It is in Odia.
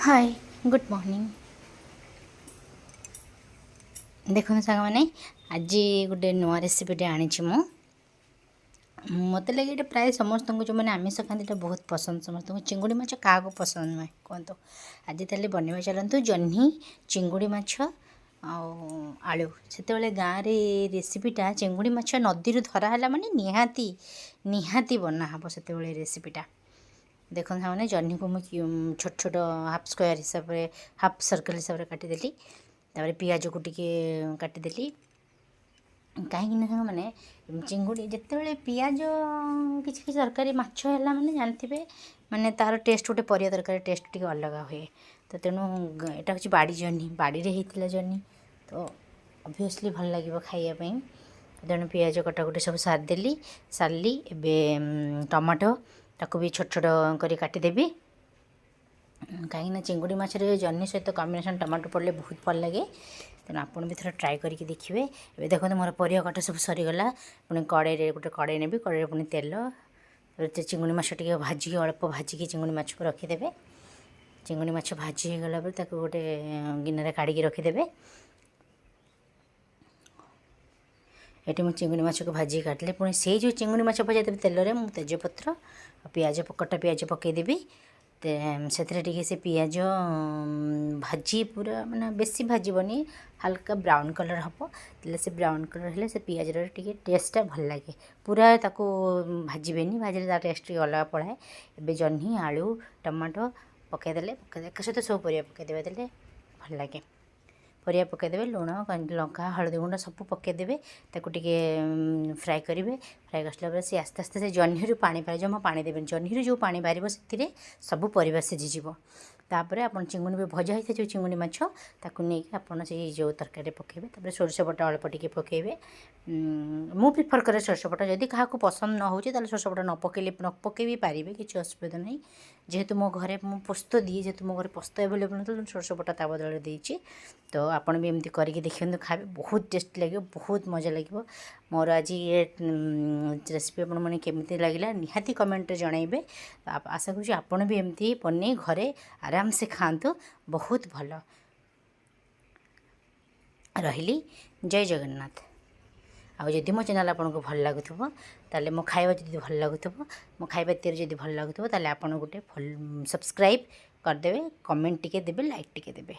Hi, good morning. ଦେଖନ୍ତୁ ସାଙ୍ଗମାନେ, ଆଜି ଗୋଟେ ନୂଆ ରେସିପିଟେ ଆଣିଛି ମୁଁ। ମୋତେ ଲାଗେ ଏଇଟା ପ୍ରାୟ ସମସ୍ତଙ୍କୁ, ଯେଉଁମାନେ ଆମିଷ ଖାଆନ୍ତି, ଏଇଟା ବହୁତ ପସନ୍ଦ ସମସ୍ତଙ୍କୁ। ଚିଙ୍ଗୁଡ଼ି ମାଛ କାହାକୁ ପସନ୍ଦ ନୁହେଁ କୁହନ୍ତୁ? ଆଜି ତାହେଲେ ବନେଇବା ଚାଲନ୍ତୁ ଜହ୍ନି, ଚିଙ୍ଗୁଡ଼ି ମାଛ ଆଉ ଆଳୁ। ସେତେବେଳେ ଗାଁରେ ରେସିପିଟା, ଚିଙ୍ଗୁଡ଼ି ମାଛ ନଦୀରୁ ଧରା ହେଲା ମାନେ ନିହାତି ନିହାତି ବନା ହେବ ସେତେବେଳେ ରେସିପିଟା। ଦେଖନ୍ତୁ ସାଙ୍ଗମାନେ, ଜହ୍ନିକୁ ମୁଁ ଛୋଟ ଛୋଟ ହାଫ୍ ସ୍କୋୟାର ହିସାବରେ, ହାଫ୍ ସର୍କଲ୍ ହିସାବରେ କାଟିଦେଲି। ତାପରେ ପିଆଜକୁ ଟିକେ କାଟିଦେଲି। କାହିଁକି ନା ସାଙ୍ଗମାନେ, ଚିଙ୍ଗୁଡ଼ି ଯେତେବେଳେ ପିଆଜ, କିଛି କିଛି ତରକାରୀ ମାଛ ହେଲା ମାନେ ଜାଣିଥିବେ, ମାନେ ତା'ର ଟେଷ୍ଟ ଗୋଟେ, ପରିବା ତରକାରୀ ଟେଷ୍ଟ ଟିକେ ଅଲଗା ହୁଏ। ତ ତେଣୁ ଏଇଟା ହେଉଛି ବାଡ଼ି ଜହ୍ନି, ବାଡ଼ିରେ ହେଇଥିଲା ଜହ୍ନି, ତ ଅବଭିୟସଲି ଭଲ ଲାଗିବ ଖାଇବା ପାଇଁ। ତେଣୁ ପିଆଜ କଟାକୁଟି ସବୁ ସାରିଦେଲି, ସାରିଲି। ଏବେ ଟମାଟୋ, ତାକୁ ବି ଛୋଟ ଛୋଟ କରି କାଟିଦେବି, କାହିଁକିନା ଚିଙ୍ଗୁଡ଼ି ମାଛରେ ଜହ୍ନି ସହିତ କମ୍ବିନେସନ୍ ଟମାଟୋ ପଡ଼ିଲେ ବହୁତ ଭଲ ଲାଗେ। ତେଣୁ ଆପଣ ବି ଥରେ ଟ୍ରାଏ କରିକି ଦେଖିବେ। ଏବେ ଦେଖନ୍ତୁ, ମୋର ପରିବା କଟା ସବୁ ସରିଗଲା। ପୁଣି କଡ଼େଇରେ, ଗୋଟେ କଡ଼େଇ ନେବି, କଡ଼େଇରେ ପୁଣି ତେଲ, ଚିଙ୍ଗୁଡ଼ି ମାଛ ଟିକେ ଭାଜିକି, ଅଳ୍ପ ଭାଜିକି ଚିଙ୍ଗୁଡ଼ି ମାଛକୁ ରଖିଦେବେ। ଚିଙ୍ଗୁଡ଼ି ମାଛ ଭାଜି ହେଇଗଲା ପରେ ତାକୁ ଗୋଟେ ଗିନାରେ କାଢ଼ିକି ରଖିଦେବେ। ଏଠି ମୁଁ ଚିଙ୍ଗୁଡ଼ି ମାଛକୁ ଭାଜିକି କାଟିଲି। ପୁଣି ସେଇ ଯେଉଁ ଚିଙ୍ଗୁଡ଼ି ମାଛ ଭଜା ଦେବି ତେଲରେ ମୁଁ ତେଜପତ୍ର ଆଉ ପିଆଜ, କଟା ପିଆଜ ପକାଇଦେବି। ସେଥିରେ ଟିକେ ସେ ପିଆଜ ଭାଜି, ପୁରା ମାନେ ବେଶୀ ଭାଜିବନି, ହାଲକା ବ୍ରାଉନ୍ କଲର୍ ହେବ। ହେଲେ ସେ ବ୍ରାଉନ୍ କଲର୍ ହେଲେ ସେ ପିଆଜର ଟିକେ ଟେଷ୍ଟଟା ଭଲ ଲାଗେ। ପୁରା ତାକୁ ଭାଜିବେନି, ଭାଜିଲେ ତା ଟେଷ୍ଟ ଟିକେ ଅଲଗା ପଳାଏ। ଏବେ ଜହ୍ନି, ଆଳୁ, ଟମାଟୋ ପକାଇଦେଲେ, ଏକା ସହିତ ସବୁ ପରିବା ପକାଇଦେବେ, ଦେଲେ ଭଲ ଲାଗେ। ପରିବା ପକାଇଦେବେ, ଲୁଣ, ଲଙ୍କା, ହଳଦୀ ଗୁଣ୍ଡ ସବୁ ପକାଇଦେବେ। ତାକୁ ଟିକେ ଫ୍ରାଏ କରିବେ। ଫ୍ରାଏ କରିସାରିଲା ପରେ ସେ ଆସ୍ତେ ଆସ୍ତେ ସେ ଜହ୍ନିରୁ ପାଣି ବାହାରିବ। ଜମା ପାଣି ଦେବେନି। ଜହ୍ନିରୁ ଯେଉଁ ପାଣି ବାହାରିବ, ସେଥିରେ ସବୁ ପରିବା ସିଝିଯିବ। ତାପରେ ଆପଣ ଚିଙ୍ଗୁଡ଼ି ବି ଭଜା ହେଇଥାଏ, ଯେଉଁ ଚିଙ୍ଗୁଡ଼ି ମାଛ, ତାକୁ ନେଇକି ଆପଣ ସେଇ ଯେଉଁ ତରକାରୀରେ ପକାଇବେ। ତାପରେ ସୋରିଷ ବଟା ଅଳ୍ପ ଟିକେ ପକାଇବେ। ମୁଁ ପ୍ରିଫର୍ କରେ ସୋରିଷ ବଟା। ଯଦି କାହାକୁ ପସନ୍ଦ ନ ହେଉଛି, ତାହେଲେ ସୋରିଷ ବଟା ନ ପକାଇଲେ, ନ ପକାଇ ବି ପାରିବେ, କିଛି ଅସୁବିଧା ନାହିଁ। ଯେହେତୁ ମୋ ଘରେ ମୁଁ ପୋସ୍ତ ଦିଏ, ଯେହେତୁ ମୋ ଘରେ ପୋସ୍ତ ଆଭେଲେବଲ୍ ନଥିଲା, ତେଣୁ ସୋରିଷ ବଟା ତା ବଦଳରେ ଦେଇଛି। ତ ଆପଣ ବି ଏମିତି କରିକି ଦେଖନ୍ତୁ, ଖାଇବେ, ବହୁତ ଟେଷ୍ଟି ଲାଗିବ, ବହୁତ ମଜା ଲାଗିବ। ମୋର ଆଜି ଏ ରେସିପି ଆପଣମାନେ କେମିତି ଲାଗିଲା, ନିହାତି କମେଣ୍ଟରେ ଜଣାଇବେ। ଆଶା କରୁଛି ଆପଣ ବି ଏମିତି ବନେଇ ଘରେ ଆରାମସେ ଖାଆନ୍ତୁ, ବହୁତ ଭଲ। ରହିଲି, ଜୟ ଜଗନ୍ନାଥ। ଆଉ ଯଦି ମୋ ଚ୍ୟାନେଲ୍ ଆପଣଙ୍କୁ ଭଲ ଲାଗୁଥିବ, ତାହେଲେ ମୋ ଖାଇବା ଯଦି ଭଲ ଲାଗୁଥିବ, ମୋ ଖାଇବା ତିଆରି ଯଦି ଭଲ ଲାଗୁଥିବ, ତାହେଲେ ଆପଣ ଗୋଟେ ସବସ୍କ୍ରାଇବ୍ କରିଦେବେ, କମେଣ୍ଟ ଟିକେ ଦେବେ, ଲାଇକ୍ ଟିକେ ଦେବେ।